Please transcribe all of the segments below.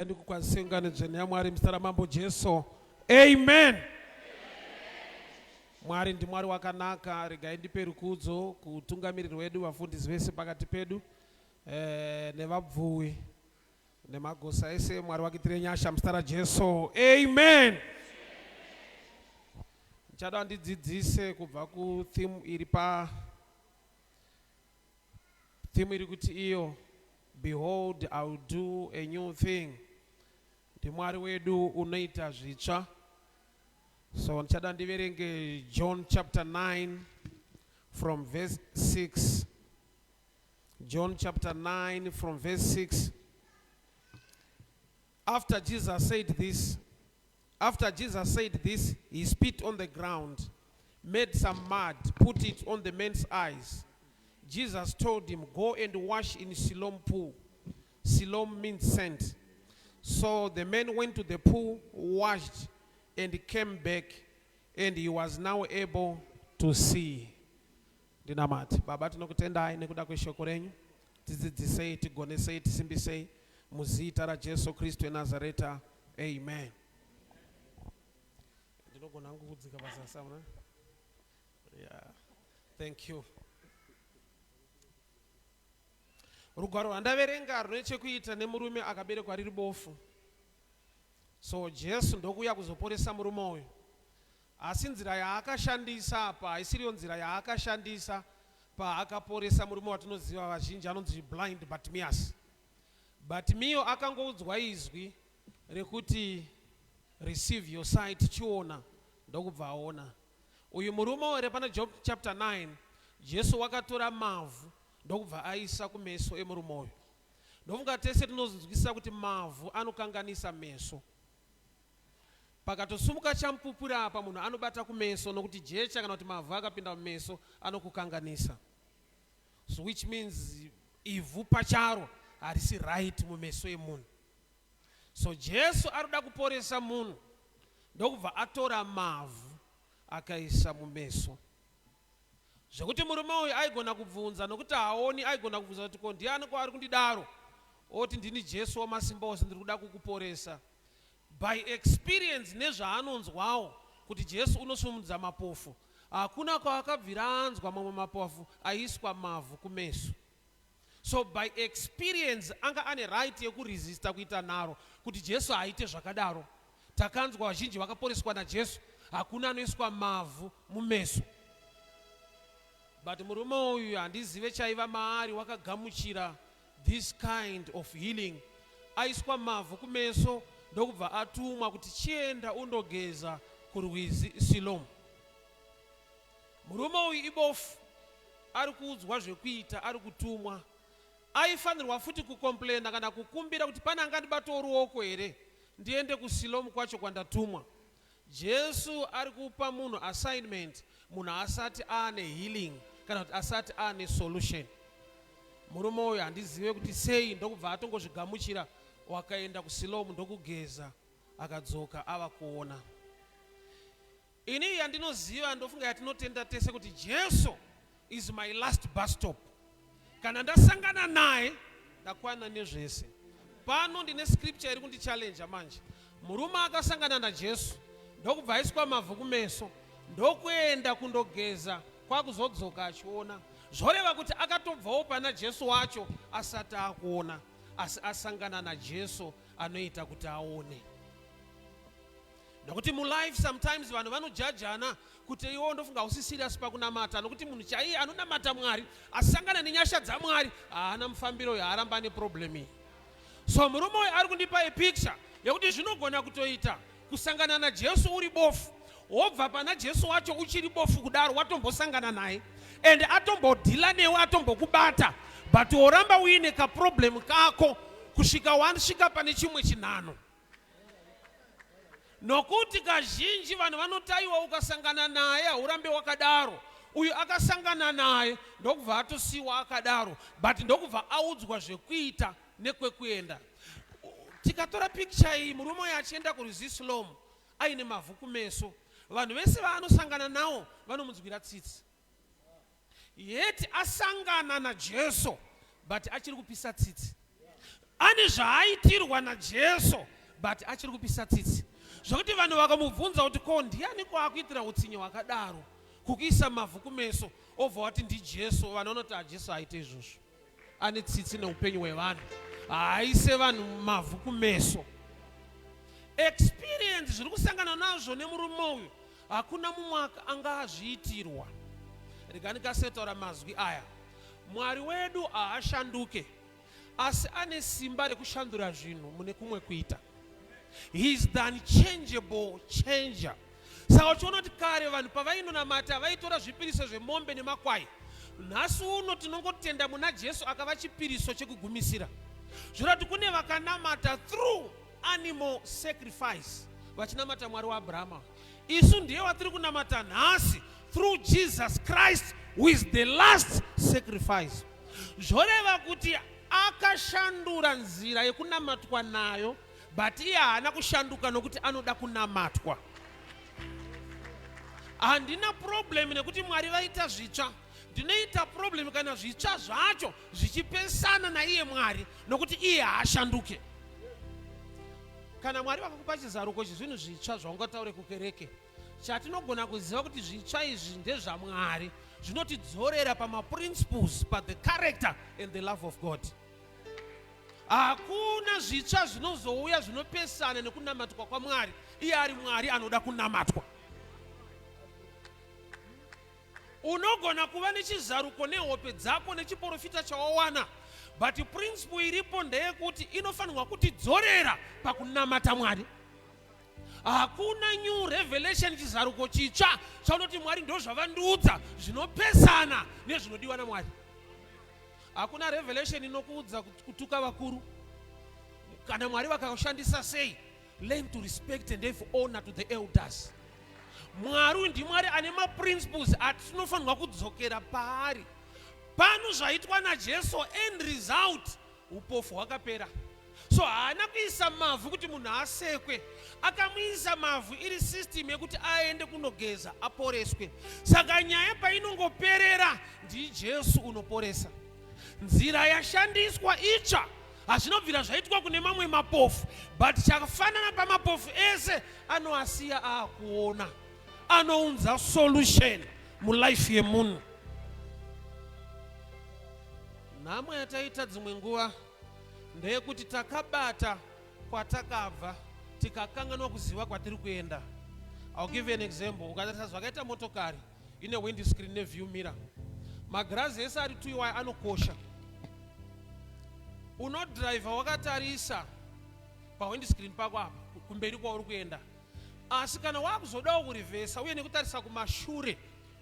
Ndikukwazise ungano dzvene yaMwari muzita raMambo Jesu. Amen. Mwari ndiMwari wakanaka, regai ndipe rukudzo kutungamiriri wedu vafundisi vese pakati pedu eh, nevabvuwi nemagosa ese. Mwari wakuitire nyasha muzita raJesu. Amen. Ndichada ndidzidzise kubva kutheme iri pa Theme iri kuti iyo Behold I will do a new thing. NdiMwari wedu unoita zvitsva. So ndichada ndiverenge John chapter 9 from verse 6. John chapter 9 from verse 6. After Jesus said this, after Jesus said this, he spit on the ground, made some mud, put it on the man's eyes. Jesus told him, Go and wash in Siloam pool. Siloam means sent. So the man went to the pool, washed, and came back, and he was now able to see. Ndinamate. Baba tinokutendai nekuda kweshoko renyu. Tidzidzisei, tigonesei, tisimbisei muzita raJesu Kristu weNazareta. Amen. Ndinogona hangu kudzika pazasi apo, ne? Yeah. Thank you. Rugwaro rwandaverenga rune chekuita nemurume akaberekwa riri bofu. So Jesu ndokuuya kuzoporesa murume uyu. Asi nzira yaakashandisa apa haisiriyo nzira yaakashandisa paakaporesa murume watinoziva vazhinji anonzi blind Bartimaeus. Bartimeo akangoudzwa izwi rekuti receive your sight chiona ndokubva aona. Uyu murume were pana Job chapter 9 Jesu wakatora mavhu ndokubva aisa kumeso emurume uyu. Ndofunga tese tinozvinzwisisa kuti mavhu anokanganisa meso. Pakatosumuka chamupupuri apa munhu anobata kumeso nokuti jecha kana kuti mavhu akapinda mumeso anokukanganisa. So which means ivhu pacharo harisi right mumeso emunhu. So Jesu arikuda kuporesa munhu ndokubva atora mavhu akaisa mumeso. Zvekuti murume uyu aigona kubvunza nokuti haaoni aigona kubvunza kuti ko ndiani kwaari kundidaro oti ndini Jesu wamasimba ose ndiri kuda kukuporesa. By experience nezvaanonzwawo kuti Jesu unosumudza mapofu, hakuna kwaakabvira anzwa mamwe mapofu aiswa mavhu kumeso. So by experience anga ane right yekuresista kuita nharo kuti Jesu haaite zvakadaro. Takanzwa vazhinji vakaporeswa naJesu, hakuna anoiswa mavhu mumeso. But murume uyu handizive chaiva maari wakagamuchira this kind of healing aiswa mavhu kumeso ndokubva atumwa kuti chienda undogeza kurwizi Siloam. Murume uyu ibofu ari kuudzwa zvekuita ari kutumwa. Aifanirwa futi kucomplaina kana kukumbira kuti pane angandibatawo ruoko here ndiende kuSiloam kwacho kwandatumwa. Jesu ari kupa munhu assignment munhu asati aane healing kana kuti asati aane solution. Murume uyu handizive kuti sei ndokubva atongozvigamuchira wakaenda kuSiloam ndokugeza akadzoka ava kuona. Ini yandinoziva ndofunga yatinotenda tese kuti Jesu is my last bus stop. Kana ndasangana naye ndakwana nezvese. Pano ndine scripture iri kundichallenge manje. Murume akasangana naJesu ndokubva aiswa mavhu kumeso ndokuenda kundogeza kwakuzodzoka achiona. Zvoreva kuti akatobvawo pana Jesu wacho asati akuona, asi asangana naJesu anoita kuti aone. Nokuti mulife sometimes vanhu vanojajana kuti iwo ndofunga hausi serious pakunamata, nokuti munhu chaiye anonamata Mwari asangana nenyasha dzaMwari haana mufambiro uyo, haaramba ane problem iyi. So murume uyu ari kundipa a picture yekuti zvinogona kutoita kusangana naJesu uri bofu, wobva pana Jesu wacho uchiri bofu kudaro, watombosangana naye and atombodhila newe, atombokubata, but woramba uine kaproblem kako kusvika wasvika pane chimwe chinhano. Nokuti kazhinji vanhu vanotaiwa ukasangana naye haurambe wakadaro. Uyu akasangana naye ndokubva atosiiwa akadaro, but ndokubva audzwa zvekuita nekwekuenda. Tikatora picture iyi, murume uyu achienda kurwizi Siloam aine mavhu kumeso, vanhu vese vaanosangana nawo vanomunzwira tsitsi. Yet asangana naJesu but achiri kupisa tsitsi. Ane zvaaitirwa naJesu but achiri kupisa tsitsi zvekuti vanhu vakamubvunza kuti ko ndiani kwaakuitira utsinye hwakadaro kukuisa mavhu kumeso obva wati ndiJesu, vanhu vanoti aJesu aite izvozvo, ane tsitsi neupenyu hwevanhu, haaise vanhu mavhu kumeso. Experience zviri kusangana nazvo nemurume uyu hakuna mumwe anga azviitirwa. Rega ndikasetaura mazwi aya, Mwari wedu haashanduke, asi ane simba rekushandura zvinhu mune kumwe kuita. He is the unchangeable changer. Saka uchiona kuti kare vanhu pavainonamata vaitora zvipiriso zvemombe nemakwai, nhasi uno tinongotenda muna Jesu akava chipiriso chekugumisira. Zvoreva kuti kune vakanamata through animal sacrifice vachinamata Mwari waAbrahama. Isu ndiye watiri kunamata nhasi through Jesus Christ who is the last sacrifice. Zvoreva kuti akashandura nzira yekunamatwa nayo, but iye haana kushanduka nokuti anoda kunamatwa. Handina problem nekuti Mwari vaita zvitsva, ndinoita problem kana zvitsva zvacho zvichipesana naiye Mwari, nokuti iye haashanduke. Kana Mwari vakakupa chizaruko chezvinhu zvitsva zvaungataure kukereke, chatinogona kuziva kuti zvitsva izvi ndezvaMwari, zvinotidzorera pamaprinciples, pathe character and the love of God. Hakuna zvitsva zvinozouya zvinopesana nekunamatwa kwaMwari, iye ari Mwari anoda kunamatwa. Unogona kuva nechizaruko nehope dzako nechiporofita chawawana, but principle iripo ndeyekuti inofanirwa kutidzorera pakunamata Mwari. Hakuna new revelation, chizaruko chitsva chaunoti Mwari ndozvavandiudza zvinopesana nezvinodiwa naMwari. Hakuna revelation inokuudza kutuka vakuru. Kana Mwari vakakushandisa sei, learn to respect and have honor to the elders. Mwari uyu ndiMwari ane maprinciples atinofanirwa kudzokera paari. Pano zvaitwa naJesu, end result upofu hwakapera. So haana kuisa mavhu kuti munhu asekwe, akamuisa mavhu iri system yekuti aende kunogeza aporeswe. Saka nyaya painongoperera ndiJesu unoporesa. Nzira yashandiswa itsva, hazvinobvira zvaitwa kune mamwe mapofu, but chakafanana pamapofu ese anoasiya aakuona, anounza solution mulife yemunhu. Nhamo yataita dzimwe nguva ndeyekuti takabata kwatakabva tikakanganwa kuziva kwatiri kuenda. I'll give you an example. Ukatarisa zvakaita motokari ine windscreen neview mirror, magirazi ese ari tuiwaya anokosha. Unodhiraivha wakatarisa pawindscreen pako apa kumberi kwauri kuenda, asi kana wakuzodawo kurivhesa uye nekutarisa kumashure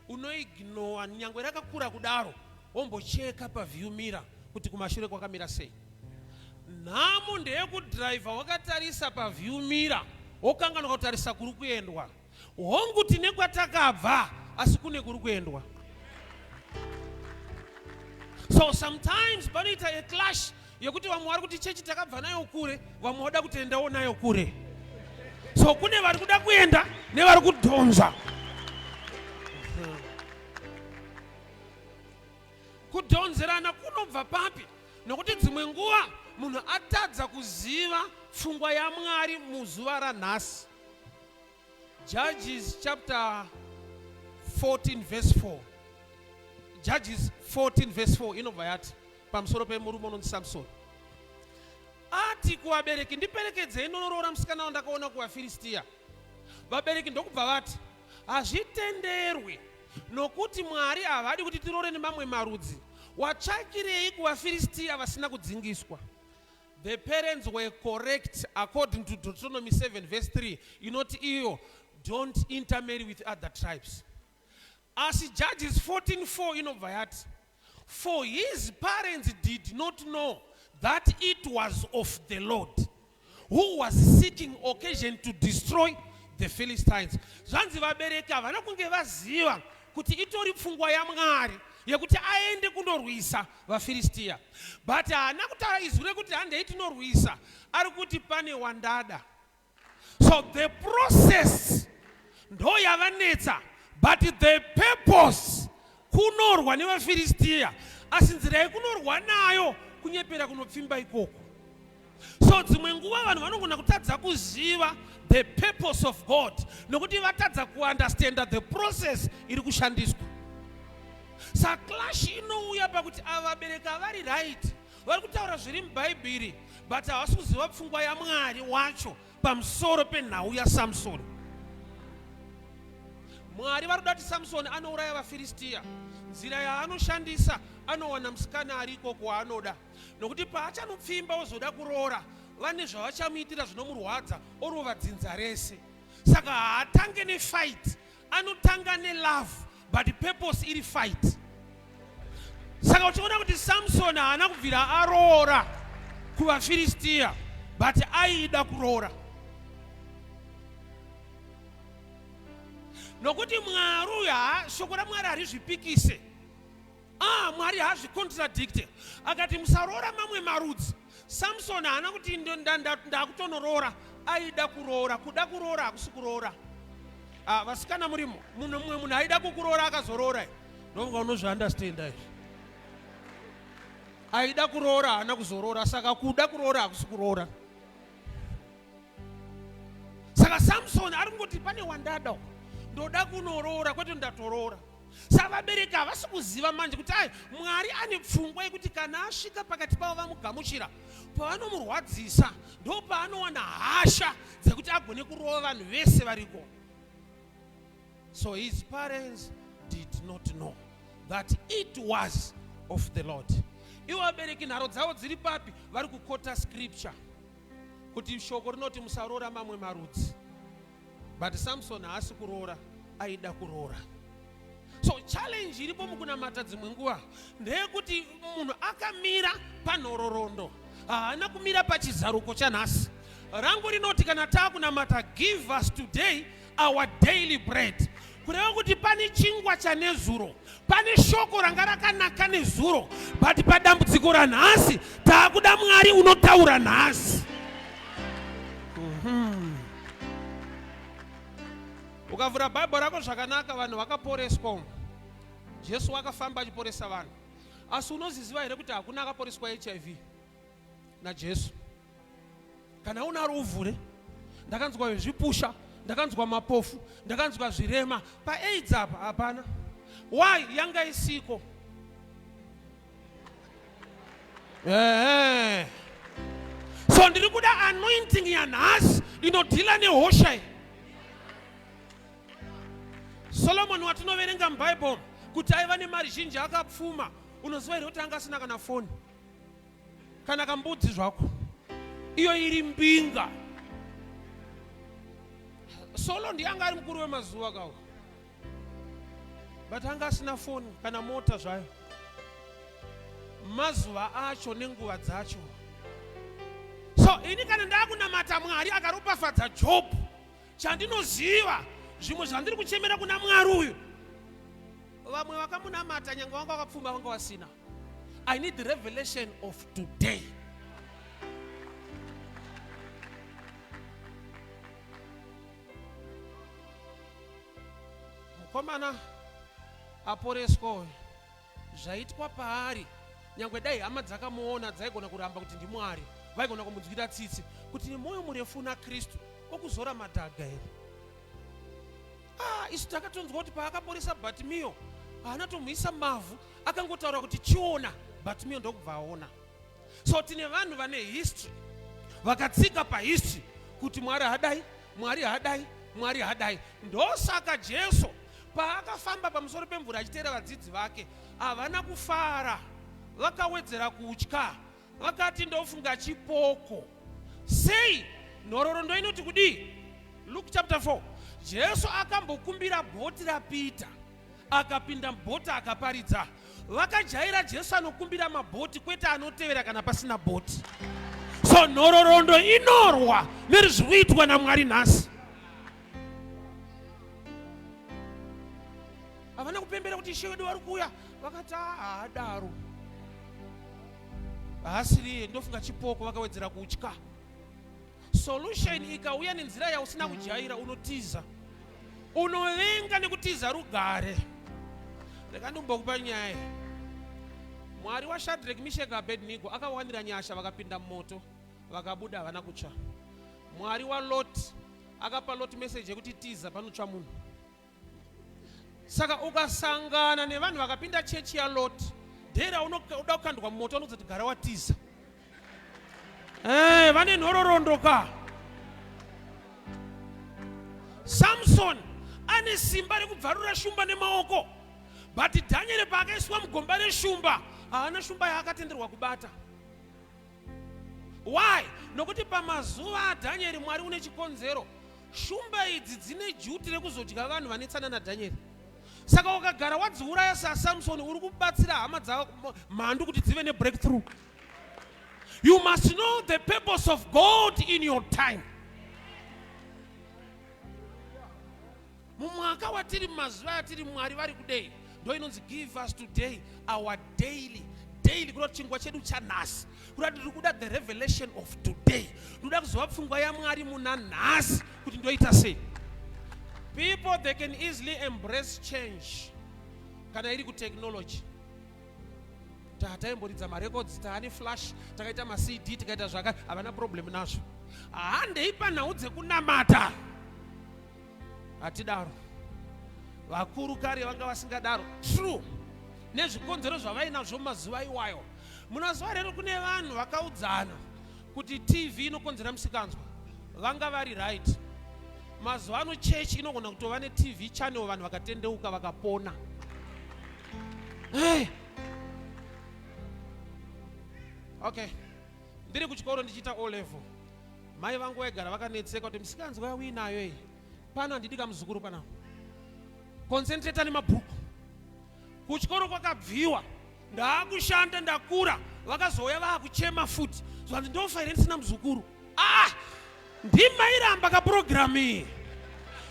unoignowa nyangwe rakakura kudaro, wombocheka paview mirror kuti kumashure kwakamira sei. Nhamo ndeyekudhiraivha wakatarisa paview mirror wokanganwa kutarisa kuri kuendwa. Hongu tine kwatakabva, asi kune kuri kuendwa. So sometimes panoita a clash yekuti vamwe vari kuti chechi takabva nayo kure, vamwe voda kutoendawo nayo kure. So kune vari kuda kuenda nevari kudhonza. Kudhonzerana kunobva papi? Nokuti dzimwe nguva munhu atadza kuziva pfungwa yaMwari muzuva ranhasi. Judges chapter 14 verse 4. Judges 14 verse 4 inobva yati pamusoro pemurume unonzi Samson. Ati kuvabereki, ndiperekedzei ndonoroora musikana wandakaona kuvaFiristia. Vabereki ndokubva vati, hazvitenderwi, nokuti Mwari havadi kuti tiroore nemamwe marudzi. Watsvakirei kuvaFiristia vasina kudzingiswa? The parents were correct according to Deuteronomy 7 verse 3 inoti iyo, don't intermarry with other tribes. Asi Judges 14:4 inobva yati, for his parents did not know that it was of the Lord, who was seeking occasion to destroy the Philistines. Zvanzi vabereki havana kunge vaziva kuti itori pfungwa yaMwari yekuti aende kundorwisa vaFiristia, but haana kutaura izwi rekuti handei tinorwisa, ari kuti pane wandada. So the process ndo yavanetsa, but the purpose kunorwa nevaFiristia, asi nzira yekunorwa nayo kunyepera kunopfimba ikoko. So dzimwe nguva vanhu vanogona kutadza kuziva the purpose of God nokuti vatadza kuunderstanda the process iri kushandiswa. Saclash inouya pakuti ava vabereki avari right, vari kutaura zviri mubhaibheri, but havasi kuziva pfungwa yaMwari wacho pamusoro penhau yaSamsoni. Mwari vari kuda kuti Samsoni anouraya vaFiristiya. Nzira yaanoshandisa, anowana musikana ari ikoko waanoda, nokuti paachanopfimba ozoda kuroora, vane zvavachamuitira zvinomurwadza, orova dzinza rese. Saka haatange nefight, anotanga nelove, but purpose iri fight. Saka uchiona kuti Samsoni haana kubvira aroora kuvaFiristiya, but aida kuroora, nokuti Mwari uyu, shoko raMwari harizvipikise. Ah, Mwari haazvicontradicte. Akati musaroora mamwe marudzi. Samson haana kuti ndakutonoroora, aida kuroora. Kuda kuroora hakusi kuroora. Ah, vasikana murimo, munhu mumwe munhu aida kukuroora akazoroora. Ndonga unozviunderstanda izvi. Aida kuroora haana kuzoroora, saka kuda kuroora hakusi kuroora. Saka Samson ari kungoti pane wandada uko, ndoda kunoroora, kwete ndatoroora. Saka vabereki havasi kuziva manje kuti ai Mwari ane pfungwa yekuti kana asvika pakati pavo vamugamuchira, pavanomurwadzisa ndo paanowana hasha dzekuti agone kurova vanhu vese variko. So his parents did not know that it was of the Lord. Ivo vabereki nharo dzavo dziri papi? Vari kukota scripture kuti shoko rinoti musaroora mamwe marudzi, but Samson haasi kuroora, aida kuroora. So challenge iripo mukunamata dzimwe nguva ndeyekuti munhu akamira panhororondo, haana kumira pachizaruko chanhasi. Rangu rinoti kana taakunamata, give us today our daily bread, kureva kuti pane chingwa chanezuro, pane shoko ranga rakanaka nezuro, but padambudziko ranhasi taakuda Mwari unotaura nhasi. Ukavhura Bhaibheri rako zvakanaka, vanhu vakaporeswa umu. Jesu akafamba achiporesa vanhu, asi unoziziva here kuti hakuna akaporeswa HIV naJesu? Kana unaro uvhure. Ndakanzwa zvipusha, ndakanzwa mapofu, ndakanzwa zvirema. PaAIDS apa hapana. Why? Yanga isiko. Ehe. So ndiri kuda anointing yanhasi inodhila nehosha iyi. Solomon watinoverenga muBhaibheri kuti aiva nemari zhinji, akapfuma, unoziva here kuti anga asina kana foni kana kambudzi zvako, iyo iri mbinga? Solo ndiye anga ari mukuru wemazuva kawo, but anga asina foni kana mota zvayo mazuva acho nenguva dzacho. So ini kana ndakunamata Mwari akaropafadza Job, chandinoziva zvimwe zvandiri kuchemera kuna Mwari uyu, vamwe vakamunamata nyange vanga vakapfuma, vanga vasina. I need the revelation of today. Mukomana aporeswa uyu, zvaitwa paari, nyangwe dai hama dzakamuona dzaigona kuramba kuti ndiMwari, vaigona kumunzwira tsitsi kuti nemwoyo murefu naKristu okuzora madhaga here? Ah, isu takatonzwa kuti paakaporesa Bhatimiyo haana tomuisa mavhu, akangotaura kuti chiona, Bhatimiyo ndokubva aona. So tine vanhu vane history, vakatsika pahistory kuti Mwari hadai, Mwari hadai, Mwari hadai. Ndosaka Jesu paakafamba pamusoro pemvura achiteera vadzidzi vake, havana kufara, vakawedzera kutya, vakati ndofunga chipoko. Sei? Nhororondo inoti kudii? Luke chapter 4, Jesu akambokumbira bhoti raPita, akapinda mubhoti akaparidza. Vakajaira Jesu anokumbira mabhoti, kwete anotevera kana pasina bhoti. So nhororondo inorwa nerizviri kuitwa naMwari nhasi. Havana kupembera kuti Ishe wedu vari kuuya, vakati haadaro, haasiriye, ndofunga chipoko. Vakawedzera kutya. Solution ikauya nenzira yausina kujaira, unotiza, unovenga nekutiza rugare. Rega ndimbokupa nyaya. Mwari waShadrek, Mishek, Abednego akawanira nyasha vakapinda mumoto. Vakabuda havana kutsva. Mwari waLot akapa Lot message yekuti tiza panotsva munhu. Saka ukasangana nevanhu vakapinda chechi yaLot, dhera unoda kukandwa mumoto unozoti gara watiza. Hey, eh, vane nhororondo ka. Samson ane simba rekubvarura shumba nemaoko, but Daniel paakaiswa mugomba reshumba haana shumba yaakatenderwa kubata. Why? Nokuti pamazuva aDhanieri Mwari une chikonzero. Shumba idzi dzine juti rekuzodya vanhu vanetsana naDhanieri. Saka ukagara wadziuraya saSamsoni uri kubatsira hama dzako mhandu kuti dzive nebreakthrough. You must know the purpose of God in your time. Mumwaka watiri mumazuva atiri Mwari vari kudei ndo inonzi give us today our daily daily kuda kuti chingwa chedu chanhasi kuda kuti tiri kuda the revelation of today tinoda kuziva pfungwa yamwari muna nhasi kuti ndoita sei people they can easily embrace change kana iri kutechnology tataimboridza marecords taane flash takaita macd tikaita zvaka havana problem nazvo handei panhau dzekunamata hatidaro vakuru kare vanga vasingadaro true nezvikonzero zvavainazvo mazuva iwayo munazuva rero kune vanhu vakaudzana kuti tv inokonzera musikanzwa vanga vari right mazuva ano chechi inogona kutova netv channel vanhu vakatendeuka vakapona hey. Okay, ndiri kuchikoro ndichiita o level mai vangu vaigara vakanetseka kuti misikanzwa yauinayo iyi pano handidi kamuzukuru panapa concentrata nemabhuku kuchikoro kwakabviwa ndaakushanda ndakura vakazouya vaakuchema futi zvanzi ndofa here ndisina muzukuru ah ndimairamba kapurogiramu iyi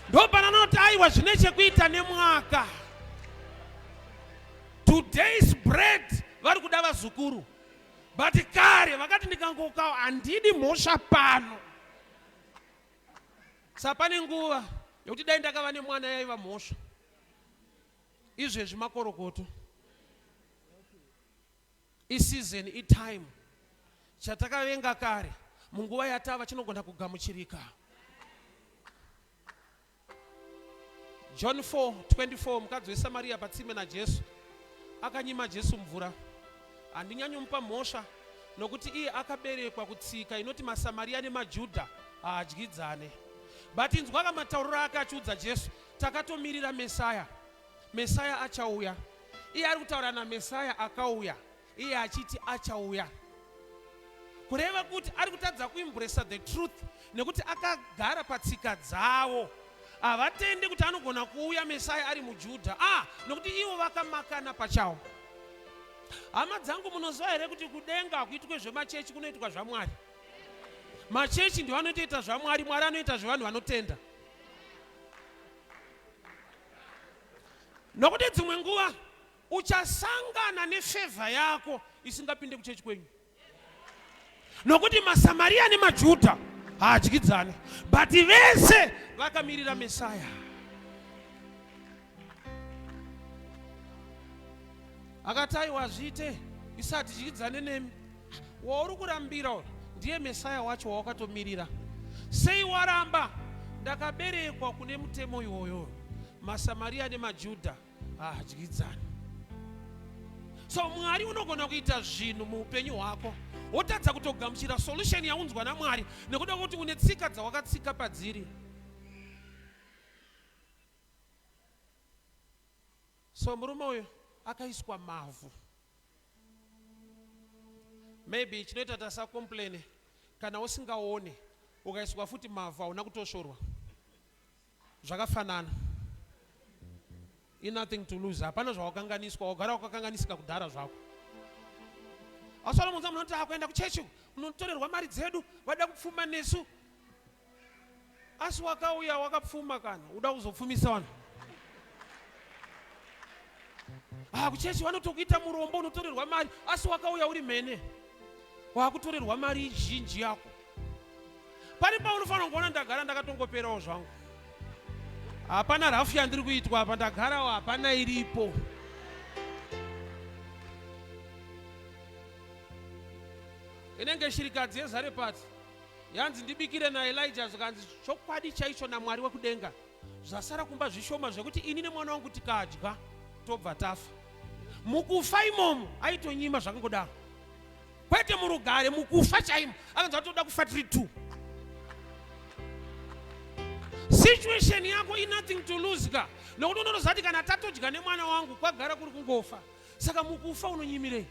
ndopananoti aiwa zvine chekuita nemwaka today's bread vari kuda vazukuru but kare vakati ndikangokawo handidi mhosva pano sa pane nguva yekuti dai ndakava nemwana yaiva mhosva izvezvi makorokoto iseason itime chatakavenga kare munguva yatava chinogona kugamuchirika John 4:24 mukadzi weSamaria patsime naJesu akanyima Jesu mvura. Handinyanyomupa mhosva nokuti iye akaberekwa kutsika inoti maSamaria nemaJudha haadyidzane. But inzwaka matauriro ake achiudza Jesu, takatomirira Mesaya. Mesaya achauya. Iye ari kutaura naMesaya akauya. iye achiti achauya kureva kuti ari kutadza kuimbresa the truth nekuti akagara patsika dzavo havatendi kuti anogona kuuya mesaya ari mujudha ah nekuti ivo vakamakana pachavo hama dzangu munoziva here kuti kudenga hakuitwe zvemachechi kunoitwa zvamwari machechi ndiwo anotoita zvamwari mwari anoita zvevanhu vanotenda nokuti dzimwe nguva Uchasangana nefevha yako isingapinde kuchechi kwenyu nokuti maSamaria nemaJudha haadyidzane but vese vakamirira Mesaya. Akati aiwa zviite isati dyidzane nemi. Wauri kurambira uyu ndiye Mesaya wacho wawakatomirira. Sei waramba? Ndakaberekwa kune mutemo iwoyo. MaSamaria nemaJudha haadyidzani. So Mwari unogona kuita zvinhu muupenyu hwako wotadza kutogamuchira solution yaunzwa naMwari nekuda kwekuti une tsika dzawakatsika padziri. So murume uyu akaiswa mavhu. Maybe chinoita tasacomplain kana usingaone ukaiswa futi mavhu hauna kutosvorwa. Zvakafanana. I nothing to lose. Hapana zvawakanganiswa, wagara wakakanganisika kudhara zvako. Asi vanomuudza munoti akuenda kuchechi unotorerwa mari dzedu, vada kupfuma nesu. Asi wakauya wakapfuma kana uda kuzopfumisa vanhu. Ah, kuchechi vanotokuita murombo unotorerwa mari, asi wakauya uri mhene. Wakutorerwa mari zhinji yako. Pane paunofanira kuona ndagara ndakatongoperawo zvangu. Hapana rafu yandiri kuitwa apa ndagarawo hapana iripo. Inenge shirikadzi yezarepati. Yanzi ndibikire naElijah, zvikanzi chokwadi chaicho naMwari wekudenga, zvasara kumba zvishoma zvekuti ini nemwana wangu tikadya tobva tafa. Mukufa imomo aitonyima zvakangodaro, kwete murugare, mukufa chaimo akanzi atoda kufa tiri two. Situation yako inothing to lose ka, nokuti unotoziva kuti kana tatodya nemwana wangu kwagara kuri kungofa. Saka mukufa unonyimirei?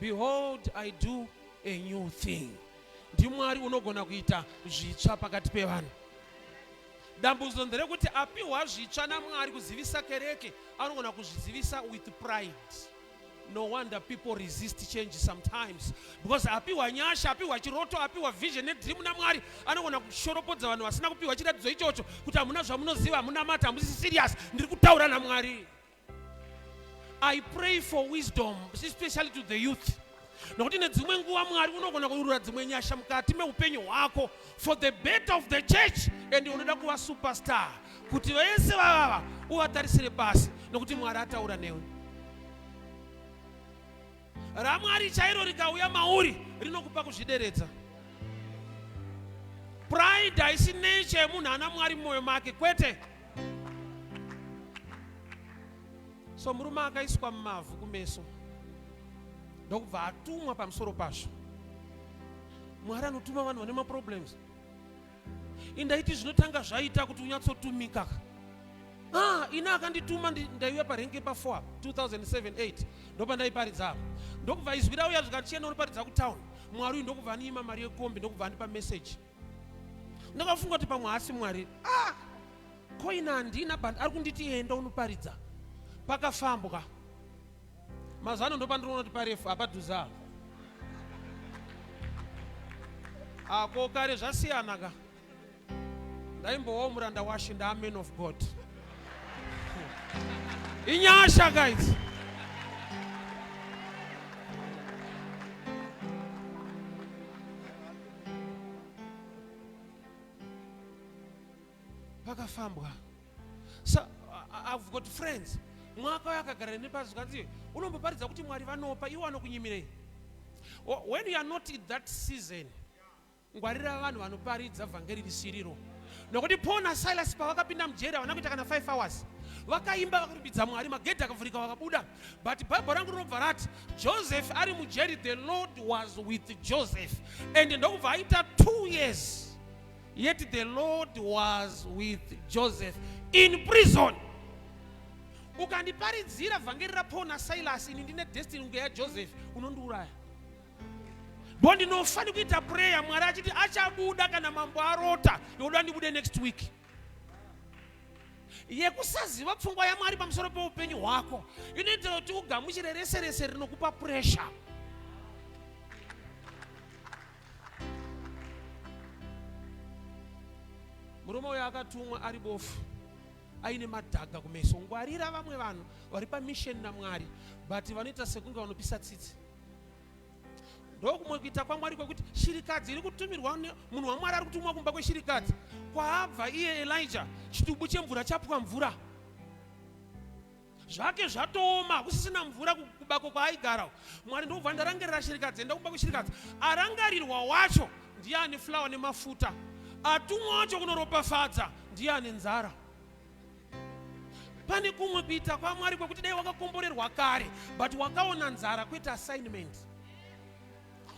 Behold, I do a new thing. NdiMwari unogona kuita zvitsva pakati pevanhu. Dambudziko nderekuti apiwa zvitsva naMwari kuzivisa kereke, anogona kuzvizivisa with pride. No wonder people resist change sometimes, because apiwa nyasha, apiwa chiroto, apiwa vision nedream naMwari, anogona kushoropodza vanhu vasina kupiwa chiratidzo ichocho kuti hamuna zvamunoziva, hamuna mata, hamusi serious. Ndiri kutaura naMwari. I pray for wisdom, especially to the youth, nokuti nedzimwe nguva Mwari unogona kurura dzimwe nyasha mukati meupenyu hwako for the better of the church, and unoda kuva superstar kuti vese vavava uvatarisire pasi, nokuti Mwari ataura newe. RaMwari chairo rikauya mauri rinokupa kuzvideredza. Pride haisi nature yemunhu ana Mwari mumwoyo make, kwete. So murume akaiswa mumavhu kumeso ndokubva atumwa. Pamusoro pazvo, Mwari anotuma vanhu vane maproblems. Indaiti zvinotanga zvaita kuti unyatsotumika. Ah, ini akandituma, ndaiuya parenke pa4 2007 8, ndopandaiparidza apa, ndokubva izwi rauya zvikati, "Chienda unoparidza kutown." Mwari uyu ndokubva aniima mari yekombi, ndokubva andipa message. Ndakafunga kuti pamwe haasi Mwari. Ah, koina handina, but ari kunditi enda unoparidza pakafambwa. Mazuva ano ndopandinoona kuti parefu hapadhuze apa. Ako kare zvasiyana ka. Ndaimbowawo muranda washe, ndaa man of God. Inyasha guys. Pakafambwa. So I've got friends, mwaka uyo akagara nepasi, zvikanzi unomboparidza kuti Mwari vanopa, iwo anokunyimirei? When you are not in that season, ngwarira vanhu vanoparidza vhangeri risiriro, nokuti Paul naSilas pavakapinda mujeri havana kuita kana 5 hours. Vakaimba, vakarumbidza Mwari, magedhi akavhurika, vakabuda. But Bhaibheri rangu rinobva rati Joseph ari mujeri, the Lord was with Joseph, and ndokubva aita 2 years, yet the Lord was with Joseph in prison. Ukandiparidzira vhangeri raPaul naSilas, ini ndine destiny kunge yaJoseph, unondiuraya, bo ndinofanira kuita prayer Mwari achiti achabuda kana mambo arota yokuda ndibude next week. Yekusaziva pfungwa yaMwari pamusoro peupenyu hwako inoitira kuti ugamuchire rese rese rinokupa pressure. Murume uyo akatumwa ari bofu, aine madhaga kumeso. Ngwarira vamwe vanhu vari pamission naMwari, but vanoita sekunge vanopisa tsitsi. Ndokumwe kuita kwaMwari kwekuti shirikadzi iri kutumirwa, munhu waMwari ari kutumwa kumba kweshirikadzi kwaabva iye Elijah. Chitubu chemvura chapwa, mvura zvake zvatooma, hakusisina mvura kubako kwaaigara. Mwari ndokubva ndarangarira shirikadzi, enda kumba kweshirikadzi. Arangarirwa wacho ndiye ane fulawa nemafuta, atumwa wacho kunoropafadza ndiye ane nzara. Pane kumwe kuita kwaMwari kwekuti dai wakakomborerwa kare, but wakaona nzara, kwete assignment.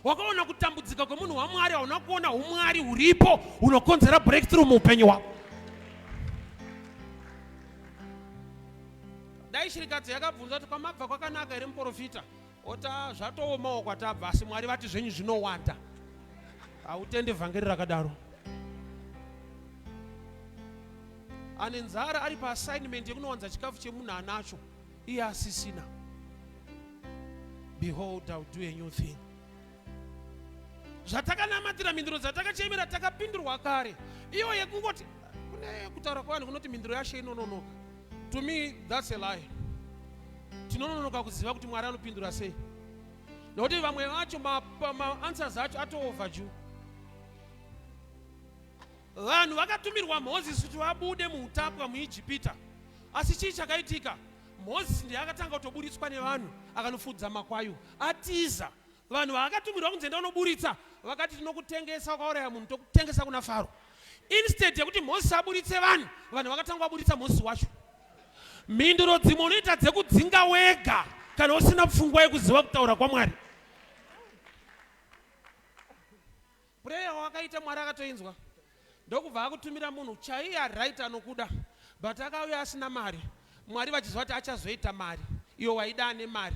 Wakaona kutambudzika kwemunhu waMwari, hauna kuona umwari huripo hunokonzera breakthrough muupenyu hwako. Dai shirikadzi yakabvunza kuti, "Kwamabva kwakanaka here, muprofita?" Ota, "Zvatoomawo kwatabva, asi Mwari vati zvenyu zvinowanda." Hautendi vhangeri rakadaro. Ane nzara ari paassignment yekunowanza chikafu chemunhu anacho iye asisina. Behold, I will do a new thing. Zvatakanamatira, mhinduro dzatakachemera, takapindurwa kare. Iyo yekungoti kune kutaura kwevanhu kunoti mhinduro yashe inononoka, to me that's a lie. Tinononoka kuziva kuti Mwari anopindura sei, nokuti vamwe vacho maanswers acho ato overdue. Vanhu vakatumirwa Mozisi kuti vabude muutapwa muIjipita, asi chii chakaitika? Mozisi ndiye akatanga kutoburitswa nevanhu akanofudza makwayu atiza. Vanhu vaakatumirwa kunzi enda unoburitsa vakati tinokutengesa, wakauraya munhu tokutengesa kuna Faro. Instead yekuti Mozisi aburitse vanhu, vanhu vakatanga vaburitsa Mozisi wacho. Mhinduro dzimwe unoita dzekudzinga wega kana usina pfungwa yekuziva kutaura kwaMwari. Prayer wakaita Mwari akatoinzwa ndokubva akutumira munhu chaiye right anokuda but akauya asina mari Mwari vachiziva kuti achazoita mari iyo waida ane mari.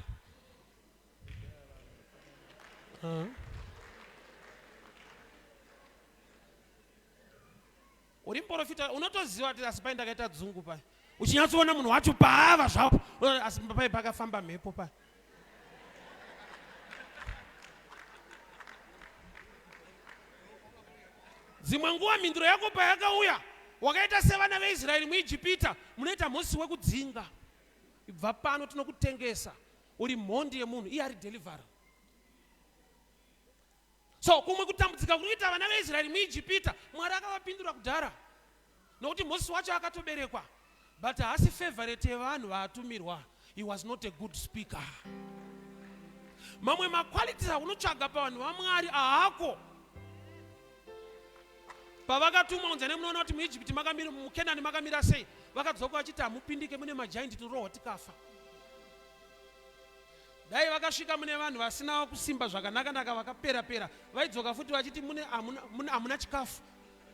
Uri muprofita unotoziva kuti asi pai ndakaita dzungu pai uchinyatsoona munhu wacho paava zvapo asi pai pakafamba mhepo pai dzimwe nguva mhinduro yako payakauya wakaita sevana veisraeri muijipita munoita mhosi wekudzinga ibva pano tinokutengesa uri mhondi yemunhu iye ari deliverer So kumwe kutambudzika kuri kuita vana veIsraeri muIjipita, Mwari akavapindura kudhara nokuti Mozisi wacho akatoberekwa but haasi favorite yevanhu vaatumirwa. He was not a good speaker. Mamwe maqualities aunotsvaga pavanhu vaMwari ahako. Pavakatumwa kunzi nemunoona kuti muIjipiti makamira, muKenani makamira sei, vakadzoka vachiti hamupindike mune majaindi tinorohwa tikafa. Dai vakasvika mune vanhu vasina kusimba zvakanaka-naka vakapera-pera, vaidzoka futi vachiti mune hamuna, hamuna chikafu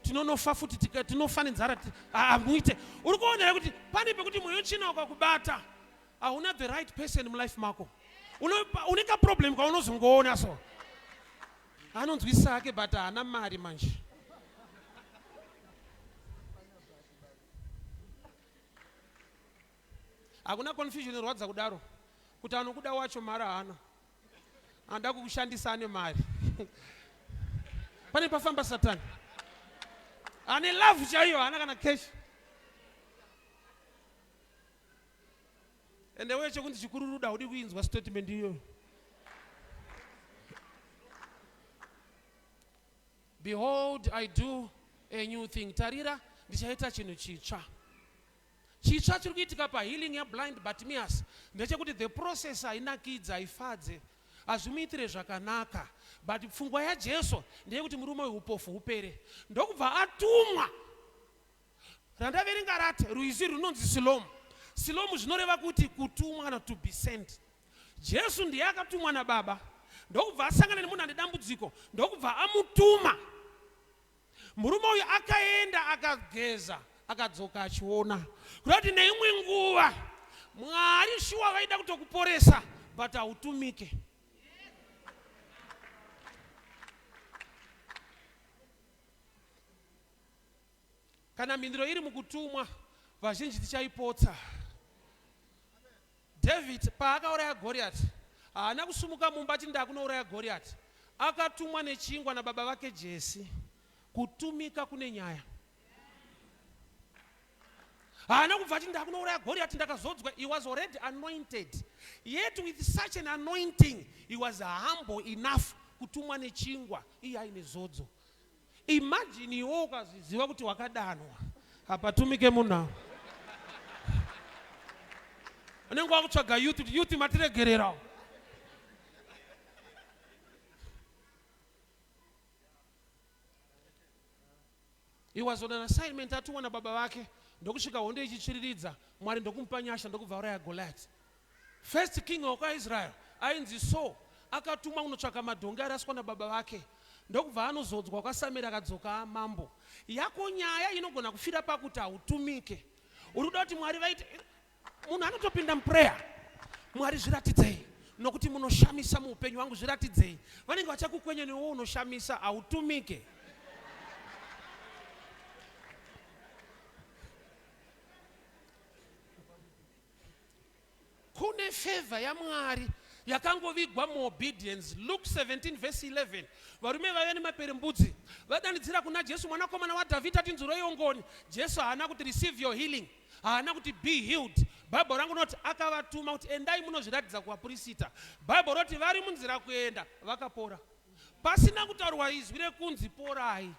tinonofa futi tinofa nenzara hamuite. Uri kuona here kuti pane pekuti mweya utsvina ukakubata hauna the right person mulife mako, une kaproblem kaunozongoona so anonzwisisa hake but haana mari manje. Hakuna confusion inorwadza kudaro kuti anokuda wacho mari haana, anoda kukushandisa ane mari. Pane pafamba Satani ane love chaiyo, haana kana cash. Ende weche chekunzi chikururuda haudi kuinzwa statement iyoyo. Behold, I do a new thing. Tarira, ndichaita chinhu chitsva. Chitsva chiri kuitika pahealing yablind Bartimaeus ndechekuti the process hainakidze, haifadze, hazvimuitire zvakanaka but pfungwa yaJesu ndeyekuti murume uyu upofu hupere. Ndokubva atumwa. Randaverenga rati rwizi runonzi Silomu. Silomu zvinoreva kuti kutumwa kana to be sent. Jesu ndiye akatumwa naBaba ndokubva asangana nemunhu ane dambudziko ndokubva amutuma. Murume uyu akaenda akageza akadzoka achiona. Kuda kuti neimwe nguva Mwari shuwa vaida kutokuporesa but hautumike. Kana mhinduro iri mukutumwa vazhinji tichaipotsa. David paakauraya Goriati haana kusumuka mumba achiti ndakunouraya Goriati. Akatumwa nechingwa nababa vake Jesi. Kutumika kune nyaya. Haana kubva achiti ndakunouraya Goriati ndakazodzwa. He was already anointed. Yet with such an anointing he was humble enough kutumwa nechingwa iye aine zodzo. Imagine iwe ukazviziva kuti wakadanwa, hapatumike munhu apo. Unenge wakutsvaga youth kuti youth matiregererawo. He was on an assignment atumwa nababa vake ndokusvika hondo ichitsviriridza Mwari ndokumupa nyasha ndokubva auraya Goliath. First king wekwaIsrael ainzi Saul akatumwa kunotsvaka madhongi araswa nababa vake ndokubva anozodzwa kwaSameri akadzoka amambo. Yako nyaya inogona kufira pakuti hautumike. Uri kuda kuti Mwari vaite munhu anotopinda muprayer. Mwari zviratidzei nokuti munoshamisa muupenyu wangu zviratidzei. Vanenge vachakukwenya newe unoshamisa hautumike. Kune favor yaMwari yakangovigwa muobedience. Luke 17 verse 11. Varume vaive nemaperembudzi vadanidzira kuna Jesu, mwanakomana waDhavhidha, tinzwireiwo ngoni. Jesu haana kuti receive your healing, haana kuti be healed. Bible rangu rinoti akavatuma kuti endai munozviratidza kuvapurisita. Bible roti vari munzira kuenda vakapora pasina kutaurwa izwi rekunzi porai.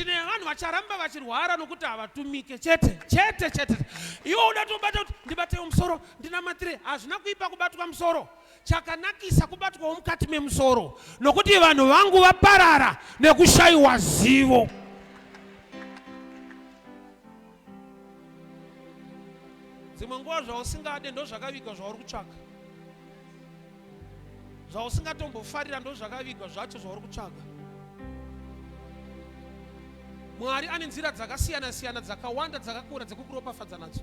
Tine vanhu vacharamba vachirwara nokuti havatumike chete chete chete. Iwe uda tobata kuti ndibatewo musoro ndinamatire. Hazvina kuipa kubatwa musoro, chakanakisa kubatwawo mukati memusoro, nokuti vanhu vangu vaparara nekushayiwa zivo. Dzimwe nguva zvausingade ndozvakavigwa zvauri kutsvaka, zvausingatombofarira ndozvakavigwa zvacho zvauri kutsvaga. Mwari ane nzira dzakasiyana siyana dzakawanda dzakakura dzekukuropafadza nadzo,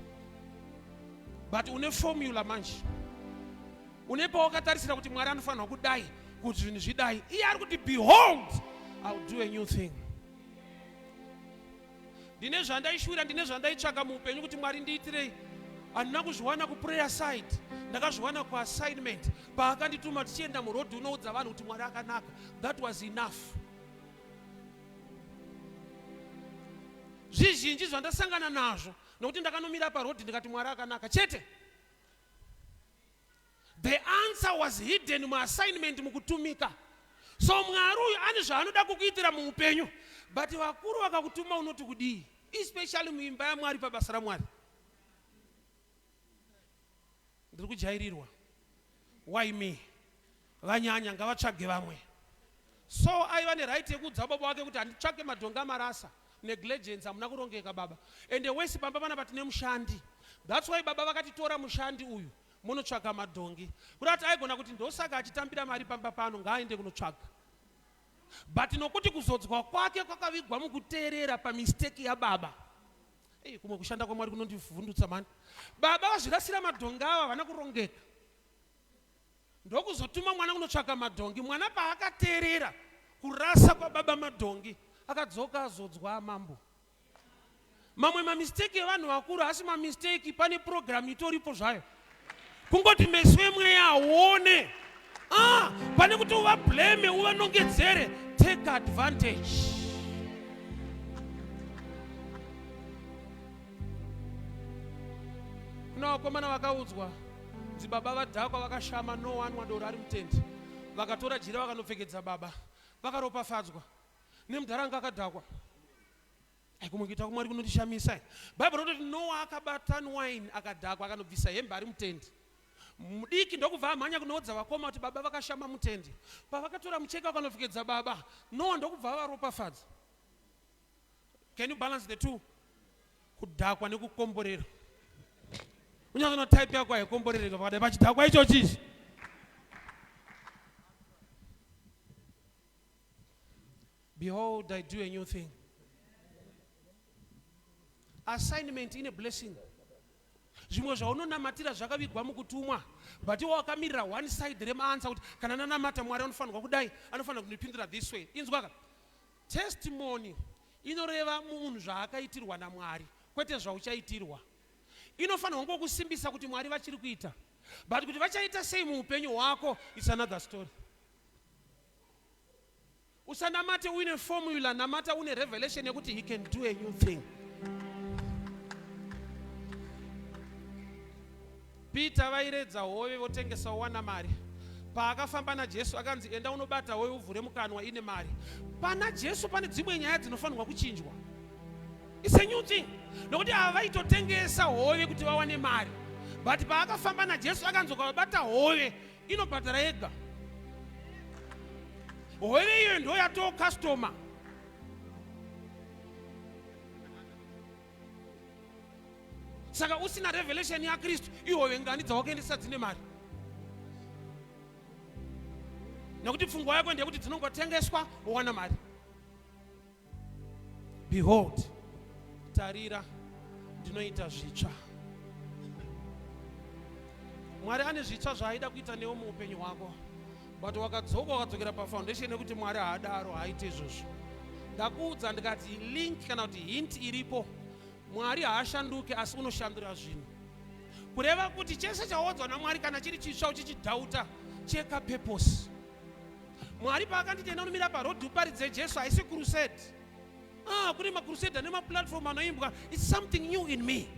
but une formula manje, une pawakatarisira kuti Mwari anofanirwa kudai kuti zvinhu zvidai. Iye ari kuti, behold, I will do a new thing. Ndine zvandaishuvira, ndine zvandaitsvaka muupenyu kuti Mwari ndiitirei. Handina kuzviwana kuprayer side, ndakazviwana kuassignment. Paakandituma tichienda murodhi unoudza vanhu kuti Mwari akanaka, that was enough. Zvizhinji zvandasangana nazvo nokuti ndakanomira parodhi ndikati Mwari akanaka chete. The answer was hidden muassignment, mukutumika. So Mwari uyu ane zvaanoda kukuitira muupenyu, but vakuru vakakutuma unoti kudii, especially muimba yaMwari, pabasa raMwari? Ndiri kujairirwa, why me? Vanyanya, ngavatsvage vamwe. So aiva neright yekuudza baba wake kuti handitsvake madhongi amarasa. Negligence, hamuna kurongeka baba. Ende wese pamba panapa tine mushandi. That's why baba vakatitora mushandi uyu munotsvaka madhongi. Kuda kuti aigona kuti ndosaka achitambira mari pamba pano, ngaaende kunotsvaga. But nokuti kuzodzwa kwake kwakavigwa mukuteerera pamistake yababa. Ei, kumwe kushanda kwaMwari kunondivhundutsa mani. Baba vazvirasira madhongi ava, havana kurongeka, ndokuzotuma mwana kunotsvaka madhongi. Mwana paakateerera kurasa kwababa madhongi, akadzoka azodzwa amambo. Mamwe mamisteki evanhu vakuru asi mamisteki, pane purogiramu itoripo zvayo, kungoti meso emweya aone. Ah, pane kuti uvablame, uvanongedzere, take advantage. Kuna vakomana vakaudzwa dzibaba vadhakwa vakashama, no anwa doro ari mutendi, vakatora jira vakanopfekedza baba, vakaropafadzwa nemudhara anga akadhakwa. Kumwe kuita kwaMwari kunondishamisa. Bhaibheri rinototi Noa akabata wine akadhakwa, akanobvisa hembe ari mutendi. Mudiki ndokubva amhanya kunoudza vakoma kuti baba vakashama mutendi. Pavakatora mucheka vakanopfekedza baba, Noa ndokubva avaropafadza. Can you balance the two? Kudhakwa nekukomborera. Unyanzona type yako haikomborereka pakadai pachidhakwa ichochi ichi. Behold, I do a new thing. Assignment ine blessing. Zvimwe zvaunonamatira zvakavigwa mukutumwa, but iwe wakamirira one side remaanswer kuti kana nanamata Mwari anofanirwa kudai, anofanira kundipindura this way. Inzwaka, testimony inoreva munhu zvaakaitirwa naMwari, kwete zvauchaitirwa. Inofanirwa ngokusimbisa kuti Mwari vachiri kuita, but kuti vachaita sei muupenyu hwako, it's another story. Usanamate uine formula, namata une revelation yekuti he can do a new thing. Peter vairedza hove votengesa wowana mari. Paakafamba naJesu akanzi enda unobata hove uvhure mukanwa ine mari. Pana Jesu pane dzimwe nyaya dzinofanirwa kuchinjwa. It's a new thing. Nokuti ava vaitotengesa hove kuti vawane mari, but paakafamba naJesu akanzi ukavabata hove inobhadhara yega. Hove iyoyo ndo yatoo customer. Saka usina revelation yaKristu, ihove ngani dzawakaendesa dzine mari? Nekuti pfungwa yako ndeyekuti dzinongotengeswa wowana mari. Behold, tarira, ndinoita zvitsva. Mwari ane zvitsva zvaaida kuita newe muupenyu hwako, but wakadzoka wakadzokera pafoundation yekuti Mwari haadaro, haaite izvozvo. Ndakuudza ndikati link kana kuti hint iripo, Mwari haashanduke asi unoshandura zvinhu. Kureva kuti chese chawodzwa naMwari kana chiri chitsva uchichidhauta, cheka purpose. Mwari paakanditi enda unomira parodhi uparidze Jesu, haisi crusade. Ah, kune macrusade ane maplatform anoimbwa. It's something new in me.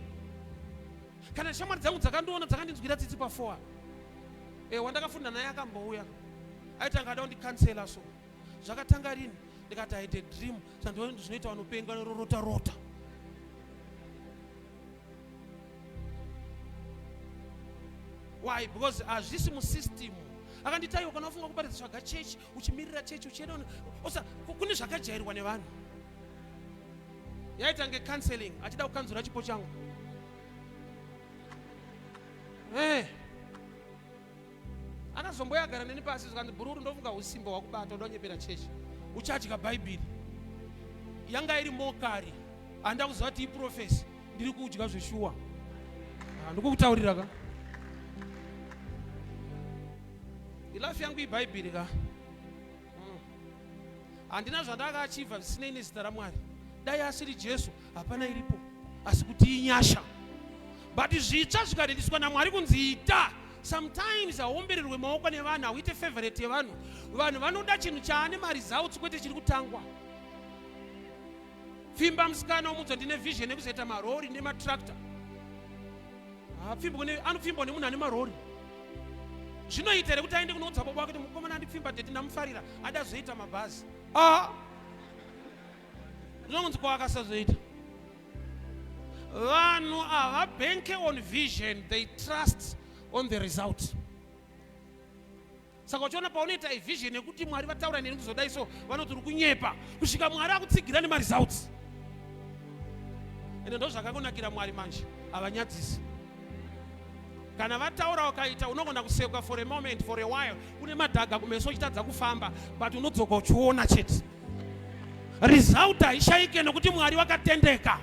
Kana shamwari dzangu dzakandiona dzakandinzwira tsitsi pafoa. Wandakafunda naye akambouya, aiti angada kundikansela. So zvakatanga rini? Ndikati I had a dream. Saka zvinoita vanopenga vanorota rota. Why? Because hazvisi musystem. Akanditi aiwa kana wafunga kuparidza tsvaga chechi, uchimirira chechi, uchienda osa kune zvakajairwa nevanhu. Yaita nge counseling, achida kukanzura chipo changu. Eh. Akazomboya agara neni pasi zvikanzi bhururu ndofunga usimba hwakubata uda kunyepera chechi. Uchadya bhaibheri. Yanga iri mokari. Handa kuziva kuti iprofesi. Ndiri kudya zveshuwa. Ah, ndikukutaurira ka. Ilife yangu ibhaibheri ka. Mm. Handina zvandakaachivha zvisinei nezita raMwari. Dai asiri Jesu hapana iripo asi kuti inyasha. But zvitsva zvikarindiswa naMwari kunzi ita. Sometimes hauombererwe maoko nevanhu, hauite favorite yevanhu. Vanhu vanoda chinhu chaane maresults kwete chiri kutangwa. Pfimba musikana umudza ndine vision yekuzoita marori nematractor. Anopfimbwa nemunhu ane marori. Zvinoita here kuti aende kunoudza baba wake kuti mukomana andipfimba dheti ndamufarira ada zoita mabhazi. Ah! Zvinonzi ko akasazoita. Vanhu havabanke on vision, they trust on the result. Saka uchiona paunoita vision yekuti Mwari vataura neni kuzodai so, vanoti uri kunyepa kusvika Mwari akutsigira nemaresults. Ende ndozvakakunakira Mwari manje, havanyadzisi. Kana vataura ukaita unogona kusekwa for a moment, for a while, une madhaga kumeso uchitadza kufamba, but unodzoka uchiona chete. Result haishaike nokuti Mwari vakatendeka.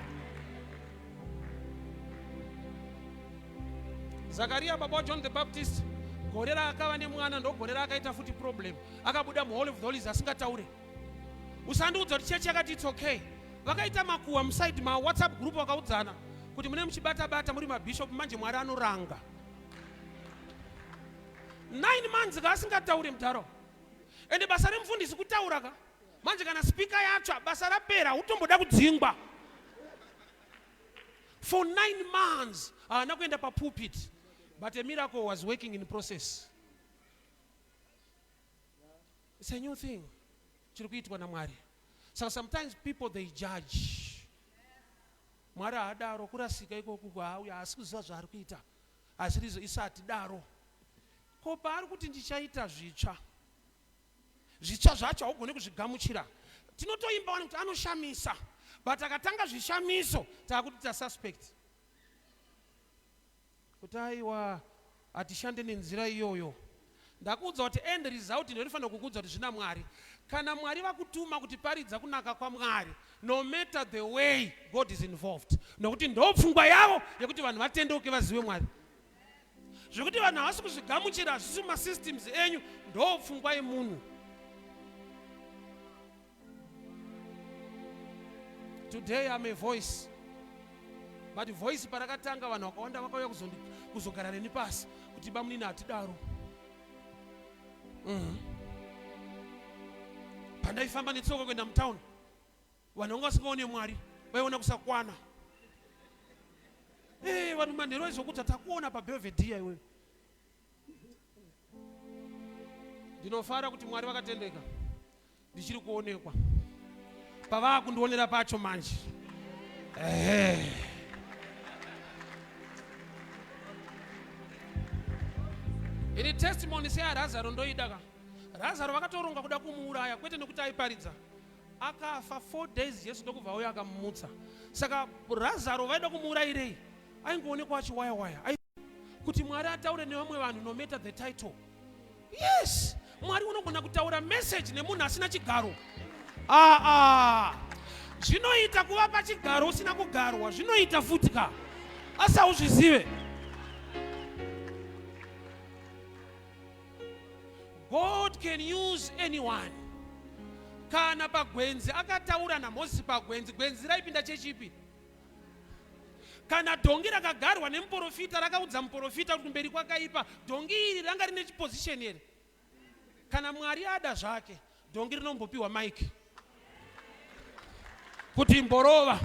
Zakaria baba waJohn the Baptist gore raakava nemwana ndogore raakaita futi problem, akabuda muHoly of the Holies asingataure. Usandiudza kuti chechi yakati it's okay. Vakaita makuwa musaidi ma WhatsApp group vakaudzana kuti mune muchibata bata muri mabishop manje Mwari anoranga. 9 months kaasingataure mudharo. Ende basa remufundisi kutaura ka. Manje kana speaker yatsva basa rapera utomboda kudzingwa. For 9 months haana kuenda papulpit, but a miracle was working in process. It's a new thing chiri kuitwa naMwari. Saka sometimes people they judge. Mwari haadaro, kurasika ikoku haauya haasi kuziva zvaari kuita, asi isu hatidaro. Ko paari kuti ndichaita zvitsva, zvitsva zvacho haugone kuzvigamuchira. Tinotoimba wani kuti anoshamisa, but akatanga zvishamiso taakuti tasuspect kuti aiwa hatishande nenzira iyoyo. Ndakuudza kuti end result ndinofanira kukuudza kuti zvina Mwari. Kana Mwari vakutuma kuti paridza kunaka kwaMwari, no matter the way God is involved, nokuti ndopfungwa yavo yekuti vanhu vatendeuke vazive Mwari. Zvekuti vanhu havasi kuzvigamuchira hazvisi mumasystems enyu, ndopfungwa yemunhu. Today I'm a voice, but voice parakatanga vanhu vakawanda vakauya kuzogara neni pasi kuti bamunini hatidaro. Pandaifamba netsoka kuenda mutown, vanhu vanga vasingaone Mwari, vaiona kusakwana. Vanhu manheru aizokudza takuona paBelvedere iwewe. Ndinofara kuti Mwari vakatendeka, ndichiri kuonekwa pavaa kundionera pacho manje. Ini testimony seyaRazaro ndoida ka. Razaro vakatoronga kuda kumuuraya kwete nekuti aiparidza. Akafa 4 days Jesu ndokubva auya akamumutsa. Saka Razaro vaida kumuurayirei? Aingoonekwa achiwaya waya. Kuti Mwari ataure nevamwe vanhu no matter the title. Yes, Mwari unogona kutaura message nemunhu asina chigaro. Zvinoita kuva pachigaro usina kugarwa, zvinoita futi ka. Asi hauzvizive. God can use anyone. Kana pagwenzi akataura naMozisi pagwenzi, gwenzi raipinda chechipi? Kana dhongi rakagarwa nemuporofita rakaudza muporofita kuti kumberi kwakaipa, dhongi iri ranga rine chiposition here? Kana Mwari ada zvake, dhongi rinombopiwa mic kuti imborova.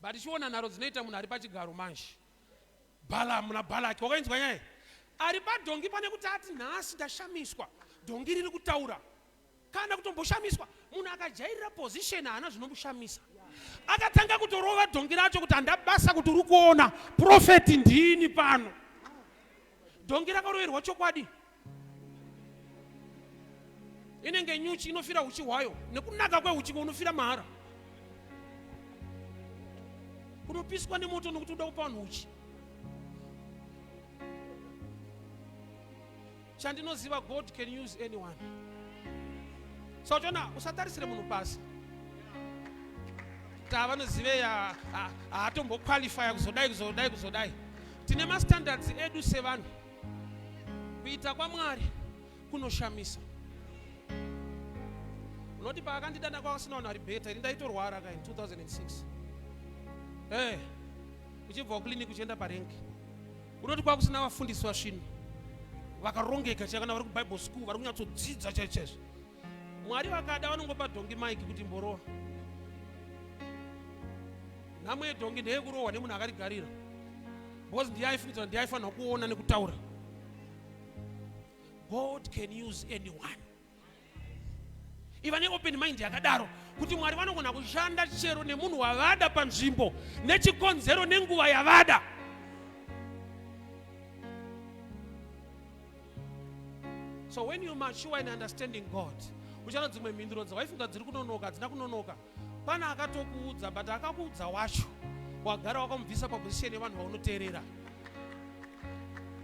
But chiona nharo dzinoita munhu ari pachigaro manje. Balaam naBalaki, wakainzwa nyaya? Ari padhongi pane kuti ati nhasi ndashamiswa, dhongi riri kutaura. Kana kutomboshamiswa, munhu akajairira position haana zvinomushamisa. Akatanga kutorova dhongi racho kuti handabasa kuti uri kuona profeti ndini pano. Dhongi rakaroverwa chokwadi. Inenge nyuchi inofira uchi hwayo, nekunaka kweuchi unofira mahara. Unopiswa nemoto nokuti uda kupa vanhu uchi. Chandinoziva, God can use anyone. So uchiona, usatarisire munhu pasi. Ta vanozive haatomboqualifya kuzodai kuzodai kuzodai. Tine mastandards edu sevanhu. Kuita kwaMwari kunoshamisa. Unoti paakandidana kwasina vanhu vari beta, ini ndaitorwara ka in 2006. Hey, uchibva kuclinic uchienda parenki. Unoti kwakusina vafundisi vasvinu vakarongeka chaivo, kana vari kubible school vari kunyatsodzidza chaizvo chaizvo. Mwari vakada vanongopa dhongi mike kuti mborowa. Nhamo yedhongi ndeyekurohwa nemunhu akarigarira, because ndiye aifungidzira ndiye aifanirwa kuona nekutaura. God can use anyone. Iva neopen mind yakadaro kuti Mwari vanogona kushanda chero nemunhu wavada panzvimbo nechikonzero nenguva yavada. So when you mature in understanding God, uchaona dzimwe mhinduro dzawaifunga dziri kunonoka hadzina kunonoka. Pane akatokuudza, but akakuudza wacho wagara wakamubvisa paposition yevanhu vaunoteerera.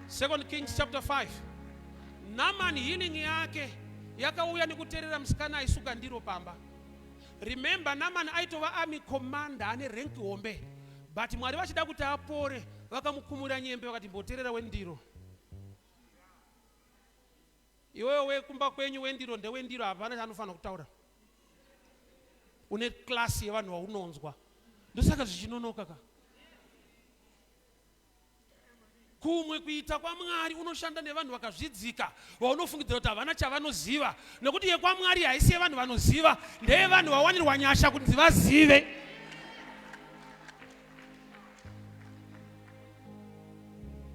Second Kings chapter 5. Naaman healing yake yakauya nekuteerera musikana aisuka ndiro pamba. Remember, Naaman aitova army commander ane rank hombe, but Mwari vachida kuti apore vakamukumura nyembe vakati mboteerera wendiro. Iwewe wekumba kwenyu wendiro ndewendiro, hapana chaanofanira kutaura. Une class yevanhu vaunonzwa, ndosaka zvichinonoka ka. Kumwe kuita kwaMwari unoshanda nevanhu vakazvidzika vaunofungidzira kuti havana chavanoziva, nekuti yekwaMwari haisi yevanhu vanoziva, ndeyevanhu vawanirwa nyasha kuti vazive.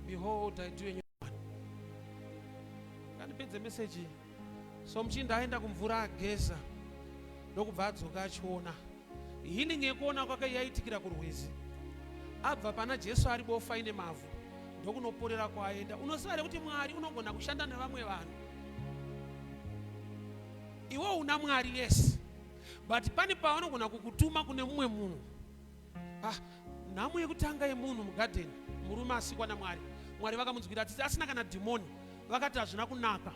Behold, I do a new one. Ngandipedze message. So muchinda aenda kumvura ageza ndokubva adzoka achiona. Healing yekuona kwake yaitikira kurwizi. Abva pana Jesu ari bofa ine mavhu ndokunoporera kwaaenda. Unoziva here kuti Mwari unogona kushanda nevamwe vanhu? Iwe una Mwari, yes, but pane pavanogona kukutuma kune mumwe munhu. Nhamo yekutanga yemunhu mugadheni, murume asikwa naMwari. Mwari vakamunzwira tsitsi asina kana dhimoni, vakati hazvina kunaka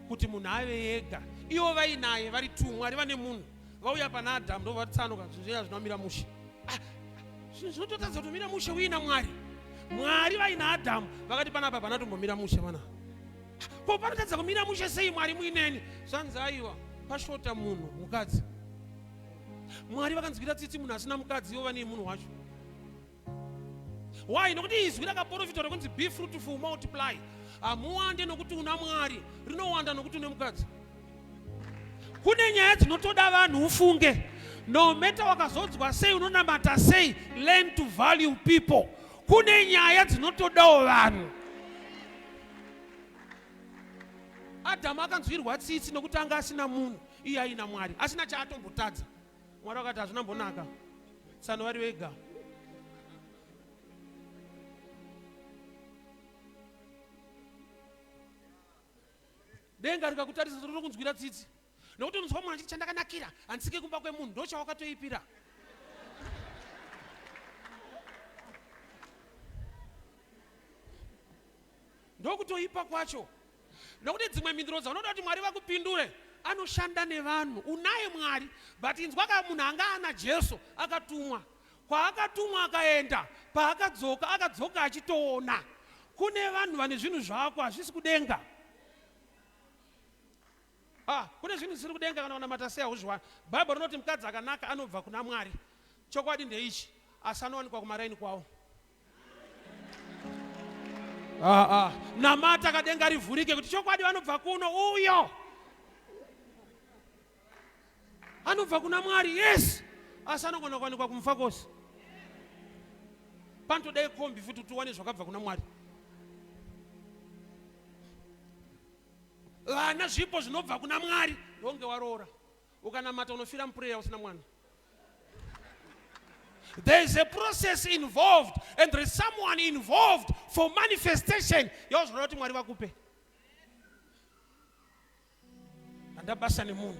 kuti munhu ave yega. Ivo vainaye vari two, Mwari vane munhu. Vauya pana Adhamu ndovatsanuka, zvinhu zviya zvinomira mushe. Zvinhu zvinototadza kutomira mushe uina Mwari. Mwari vaina Adhamu vakati panapa hapana tombomira mushe pana. Ko panotadza kumira mushe sei Mwari muineni? Zvanzi aiwa, pashota munhu mukadzi. Mwari vakanzwira tsitsi munhu asina mukadzi, ivo vane munhu wacho. Why? Nokuti izwi rakaprofitwa rekunzi be fruitful, multiply, hamuwande nokuti una Mwari, rinowanda nokuti une mukadzi. Kune nyaya dzinotoda vanhu ufunge. No matter wakazodzwa sei, unonamata sei, learn to value people. Kune nyaya dzinotodawo vanhu. Adhamu akanzwirwa tsitsi nokuti anga asina munhu, iye aina Mwari, asina chaatombotadza. Mwari vakati hazvina mbonaka tsano vari vega. Denga rikakutarisa rinokunzwira tsitsi, nokuti unonzwa munhu achiti chandakanakira handisike kumba kwemunhu, ndochawakatoipira. Ndokutoipa kwacho, nokuti dzimwe mhinduro dzaunoda kuti Mwari vakupindure anoshanda nevanhu. Unaye Mwari, but inzwa ka, munhu anga ana Jesu akatumwa kwaakatumwa akaenda, paakadzoka akadzoka achitoona. Kune vanhu vane zvinhu zvako hazvisi kudenga. Kune zvinhu zvisiri kudenga, kana kunamata sei hauzviwani. Bhaibheri rinoti mukadzi akanaka anobva kuna Mwari. Chokwadi ndeichi, asi anowanikwa kumaraini kwawo. Namata kadenga rivhurike kuti chokwadi vanobva kuno, uyo anobva kuna Mwari, yes, asi anogona kuwanikwa kumufakosi. Panotoda ikombi futi kuti uwane zvakabva kuna Mwari. Vana zvipo zvinobva kuna Mwari. Ndonge waroora. Ukanamata unofira muprayer usina mwana. There is a process involved and there is someone involved for manifestation. Yozvinoda kuti Mwari vakupe. Handa basa nemunhu.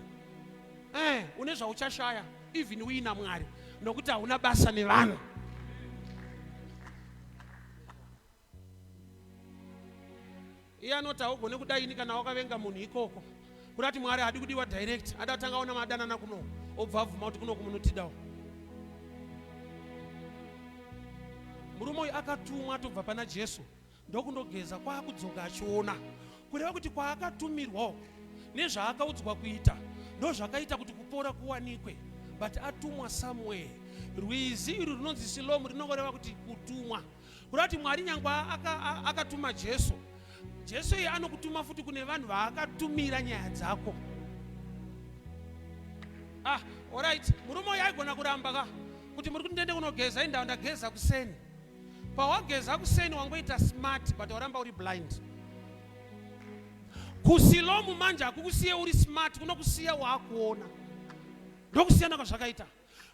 Eh, une zvauchashaya even uina Mwari nokuti hauna basa nevanhu. Iye anoti haugone kudaini kana wakavenga munhu ikoko. Kuda kuti Mwari haadi kudiwa direct, ada kutanga ona madanana kuno, obva abvuma kuti kunoku munotidawo. Murume uyu akatumwa atobva pana Jesu ndokundogeza kwaakudzoka achiona. Kureva kuti kwaakatumirwa uku nezvaakaudzwa kuita ndozvakaita kuti kupora kuwanikwe, but atumwa somewhere. Rwizi iri runonzi Silomu rinongoreva kuti kutumwa. Kureva kuti Mwari nyangwe akatuma aka Jesu, Jesu iye anokutuma futi kune vanhu vaakatumira nyaya dzako. Ah, alright, murume uyu aigona kuramba ka kuti muri kuti ndiende kunogeza indawo ndageza kuseni. Pawageza kuseni wangoita smart but waramba uri blind. Kusilomu manje hakukusiye uri smart, kunokusiya waakuona. Ndokusiyana kwazvakaita.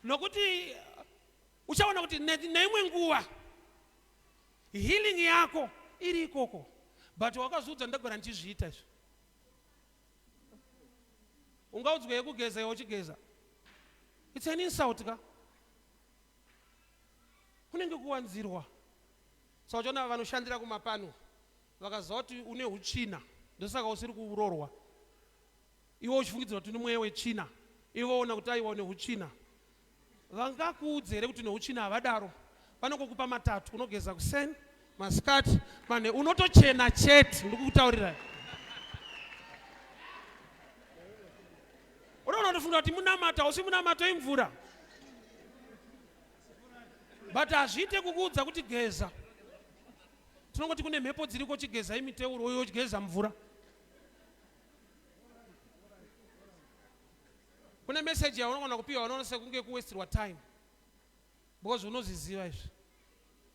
Nokuti uchaona kuti neimwe nguva healing yako iri ikoko but wakazviudza ndagara ndichizviita izvi ungaudzwa yekugeza iwe uchigeza it's an insult ka kunenge kuwanzirwa saka uchaona vanoshandira kumapano vakaziva kuti une utsvina ndosaka usiri kuroorwa iwe uchifungidzira kuti une mweya wetsvina iwe woona kuti aiwa une utsvina Vangakuudze here kuti neutsvina havadaro. Vanongokupa matatu unogeza kuseni, masikati, manhe unotochena chete ndikukutaurirai. Unoona unofunga kuti munamato hausi munamato imvura. But hazviite kukuudza kuti geza. Tinongoti kune mhepo dziriko chigezai miteuro uyo geza mvura. Kune message yaunogona kupiwa unoona sekunge kuwestirwa time because unozviziva izvi.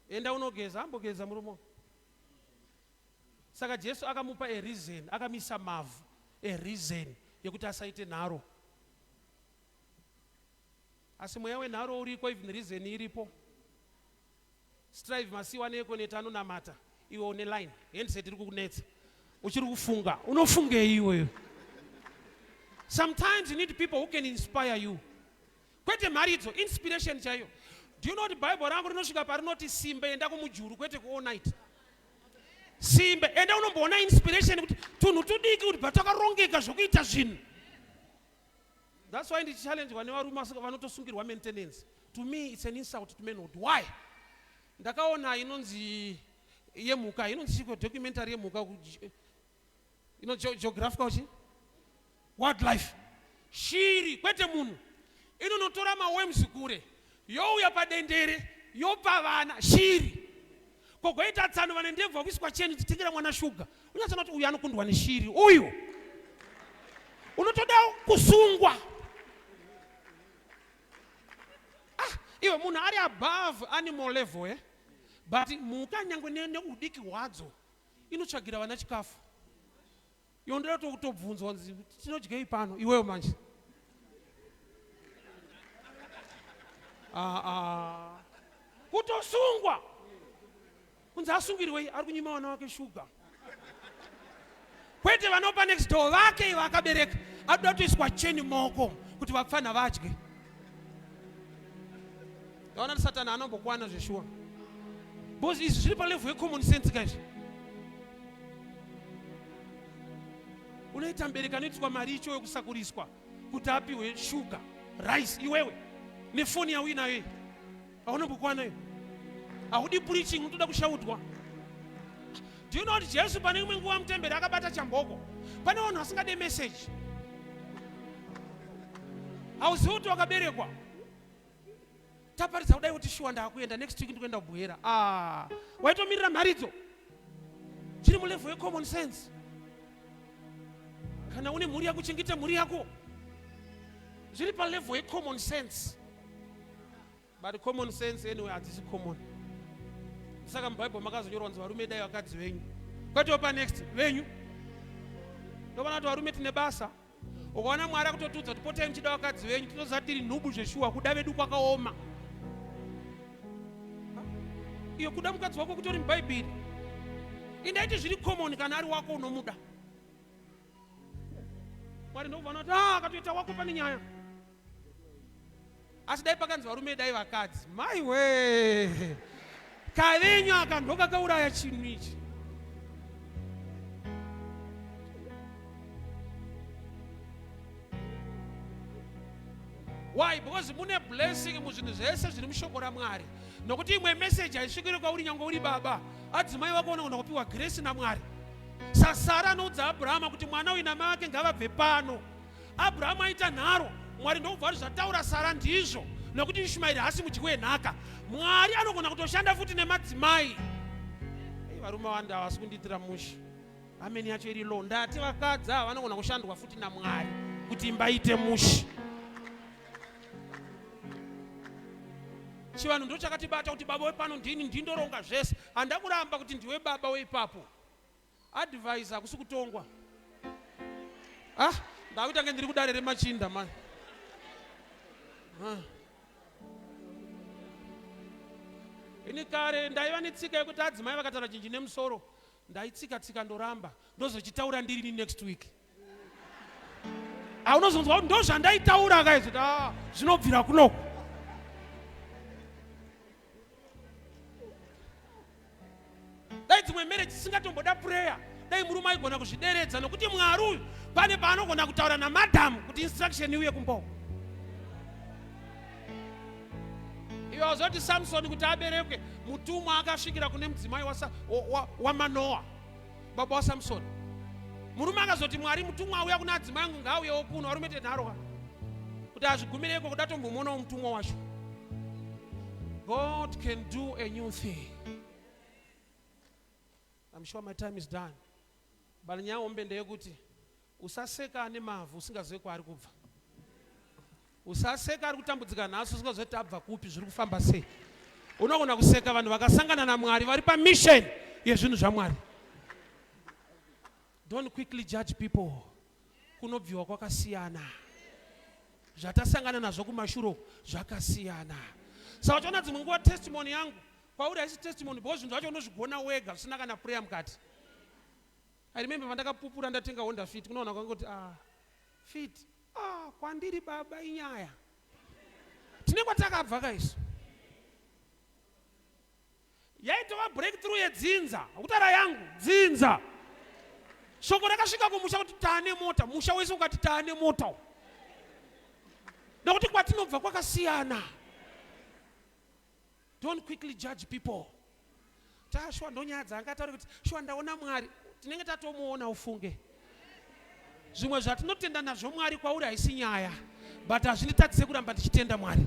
Enda unogeza, ambogeza murume. Saka Jesu akamupa a reason, akamisa mavhu a reason yekuti asaite nharo. Asi mweya wenharo uriko, even reason iripo. Strive Masiwa neEconet anonamata iwe une line handset iri kukunetsa uchiri kufunga unofungei iweyo sometimes you need people who can inspire you kwete mharidzo inspiration chaiyo do you know kuti bible rangu rinosvika parinoti simbe enda kumujuru kwete ku all night simbe enda unomboona inspiration kuti tunhu tudiki kuti batakarongeka zvokuita zvinhu That's why ndichichallengewa nevarume vanotosungirwa maintenance. To me it's an insult to manhood. Why? Ndakaona inonzi yemhuka inonzi chiko documentary yemhuka ino geographical chi wildlife shiri kwete munhu inonotora maworms kure youya padendere yopa vana shiri kogoita tsano vane ndebvu vakuiswa cheni titengera mwana shuga unyatsona kuti uyu anokundwa neshiri uyu unotoda kusungwa ah, iwe munhu ari above animal level eh? but mhuka nyangwe neudiki hwadzo inotsvagira vana chikafu Iwe ndoda kutobvunzwa kunzi tinodyei pano iwewe manje. Ah, ah. Kutosungwa. Kunzi asungirwei ari kunyima vana wake shuga. Kwete vanopa next door vake ivo akabereka anoda kutoiswa cheni mumaoko kuti vapfana vadye. Ndaona kuti Satani anombokwana zveshuwa. Because izvi zviri palevel yecommon sense ka izvi. Unoita mubereki anoitiswa mari icho yokusakuriswa kuti apiwe shuga, rice iwewe nefoni yauinayo iyi. Haunombokwana iyo. Haudi preaching, unotoda kushaudwa. Do you know kuti Jesu pane imwe nguva mutemberi akabata chamboko? Pane vanhu vasingade message. Hauzivi kuti wakaberekwa. Taparidza kudai kuti shuwa ndakuenda next week ndikuenda kuBuhera. Ah, waitomirira mharidzo. Chiri mulevel yecommon sense. Kana une mhuri yako chengeta mhuri yako. Zviri palevel yecommon sense. But common sense anyway hadzisi common. Saka muBible makazonyorwa kunzi varume dai vakadzi venyu. Kwete pa next venyu. Ndovana kuti varume tine basa. Ukaona Mwari akutotiudza kuti potai muchida vakadzi venyu, tinoziva tiri nhubu zveshuwa, kuda vedu kwakaoma. Iyo kuda mukadzi wako kutori muBhaibheri. Indaiti zviri common kana ari wako unomuda. Mwari ndokubva vanoti ah, akatoita wako pane nyaya. Asi dai pakanzi varume dai vakadzi. Maiwe. Kavenyu aka ndokakauraya chinhu ichi. Why? Because mune blessing muzvinhu zvese zviri mushoko raMwari. Nokuti imwe message haisvikire kwauri nyange uri baba. Adzimai vako vanogona kupiwa grace naMwari. SaSara anoudza Abrahama kuti mwana uyu namai vake ngavabve pano. Abrahamu aita nharo, Mwari ndokubva kuti zvataura Sara ndizvo, nokuti Ishmaeri haasi mudyi wenhaka. Mwari anogona kutoshanda futi nemadzimai. Ei, varume wanda havasi kundiitira mushe. Ameni yacho iri low. Ndati vakadzi ava vanogona kushandwa futi naMwari kuti imba iite mushe. Chivanhu ndochakatibata kuti baba wepano ndini, ndindoronga zvese. Handakuramba kuti ndiwe baba weipapo. Advice hakusi kutongwa. Ah, ndakuita nge ndiri kudare remachinda mani. Ah. Ini kare ndaiva netsika yekuti adzimai vakataura chinhu chine musoro ndaitsika tsika ndoramba ndozochitaura ndirini next week. Aunozonzwa kuti ndozvandaitaura kaizvo ah, zvinobvira kunoku. Dai dzimwe marriage dzisingatomboda prayer, dai murume aigona kuzvideredza, nokuti Mwari uyu pane paanogona kutaura namadam kuti instruction iuye kumboko. Iwe wazoti Samson kuti aberekwe, mutumwa akasvikira kune mudzimai waManoa, baba waSamson. Murume akazoti Mwari, mutumwa auya kuna adzimai angu ngaauyewo kuno, varume tenharoka kuti azvigumire iko kuda tombomuonawo mutumwa wacho. God can do a new thing. I'm sure my time is done. But nyaya hombe ndeyekuti usaseka ane mavhu usingazive kwaari kubva. Usaseka ari kutambudzika nhasi usingazive kuti abva kupi zviri kufamba sei. Unogona kuseka vanhu vakasangana naMwari vari pamission yezvinhu zvaMwari. Don't quickly judge people. Kunobviwa kwakasiyana. Zvatasangana nazvo kumashure uku zvakasiyana. Saka uchaona dzimwe nguva testimony yangu kwauri haisi testimony because zvinhu zvacho unozvigona wega zvisina kana prayer mukati. I remember pandakapupura ndatenga Honda Fit kunoona kwangu kuti ah Fit ah kwandiri baba inyaya. Tine kwatakabva kaisu. Yaitova breakthrough yedzinza, kutaura yangu dzinza. Shoko rakasvika kumusha kuti taane mota, musha wese ukati taane mota. Nekuti kwatinobva kwakasiyana. Don't quickly judge people. Tashwa ndonyaya dzaangataure kuti shuwa ndaona Mwari. Tinenge tatomuona ufunge. Zvimwe zvatinotenda nazvo Mwari kwauri haisi nyaya, but hazvinditadzise kuramba ndichitenda Mwari.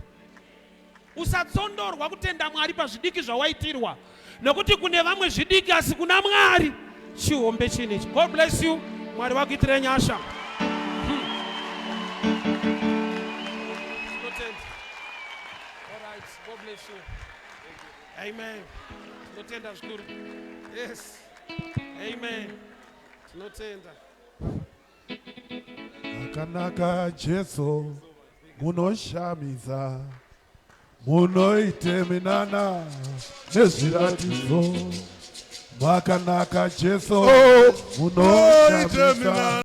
Usatsondorwa kutenda Mwari pazvidiki zvawaitirwa, nokuti kune vamwe zvidiki, asi kuna Mwari chihombe chinhu ichi. God bless you. Mwari vakuitire nyasha. Tinotenda. All right. God bless you. Amen. Tinotenda zvikuru. Yes. Amen. Tinotenda. Akanaka Jesu munoshamisa munoite minana nezviratidzo makanaka Jesu Oh, munoshamisa.